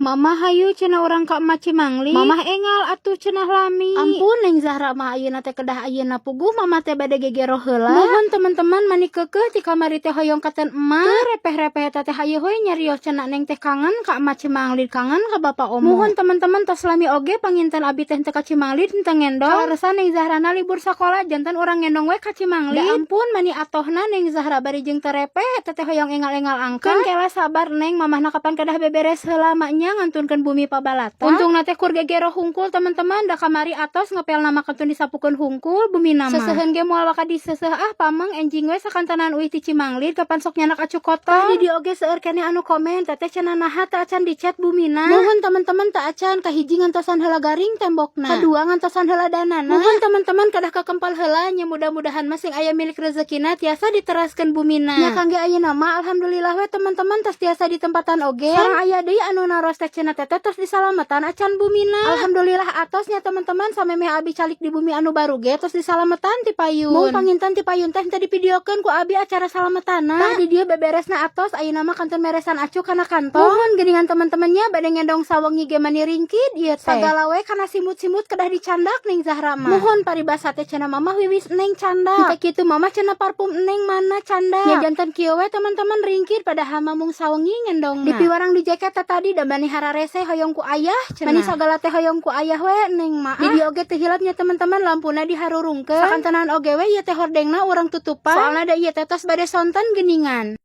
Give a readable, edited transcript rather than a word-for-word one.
Mama, hayu cenah urang ka Emak Cimangli. Mamah engal atuh cenah, lami. Ampun, Neng Zahra mah ayeuna teh kedah ayeuna puguh, Mama teh bade gegero heula. Muhun, teman-teman, mani keukeuh ti kamari teh hoyong katen emak. Teu repeh-repeh eta teh hayu we nyarios cenah Neng teh kangen ka Emak Cimangli, kangen ka Bapak Omo. Muhun, teman-teman, tos lami oge panginten abi teh teu ka Cimangli, teu ngendong. Kaleresan Neng Zahrana libur sakola, janten urang ngendong we ka Cimangli. Da ampun, mani atohna Neng Zahra bari jeung teu repeh eta teh hoyong engal-engal angkat. Kan kela sabar, Neng, mamahna kapan kedah beberes heula maknya ngantunkeun bumi pabalata. Untungna teh kur gegero hungkul, teman-teman, da kamari atos ngepel nama kantun disapukeun hungkul bumi nama. Seseuheun ge moal waka diseseuh ah, pameng enjing we sakantenan uih ti Cimangli kapan sok nyanak acu kotor. Di dieu oge seueur keneh anu komen, "Teteh cenah naha teu acan dicet bumina?" Muhun, teman-teman, teu acan. Kahiji, ngantosan heula garing tembokna, kadua, ngantosan heula danana. Muhun, teman-teman, kedah kakempel heula nya, mudah-mudahan masing aya milik rezekina tiasa diteraskeun bumina. Nya kangge ayeuna mah alhamdulillah we, teman-teman, tos tiasa ditempatan oge. Sareng aya deui anu naros teh cenah, "Teteh tos disalametan acan bumina?" Alhamdulillah atosnya, teman-teman, samemeh abi calik di bumi anu baru ge tos disalametan ti payun. Mung panginten ti payun teh teu divideokeun ku abi acara salametanna. Tah, di dieu beberesna atos, ayeuna mah kantun meresan acu kana kantong. Muhun geuningan, teman-temannya, bade ngendong sawengi ge mani ringkid ieu teh. Sagala we kana simut-simut kedah dicandak Neng Zahra mah. Muhun, paribasa teh cenah Mamah wiwis Neng candak. Henteu kitu, Mamah cenah parfum Neng mana candak. Nya janten kieu we, teman-teman, ringkid padahal mah mung sawengi ngendongna. Dipiwarang di jaket teh tadi da mani hararese hoyong ku ayah cenah. Mani sagala teh hoyong ku ayah we Neng mah. Di dieu oge teu hilapnya, teman-teman, lampuna diharurungkeun. Sakantenan oge we ieu teh hordengna urang tutupan. Soalna da ieu teh tos bade sonten geuningan.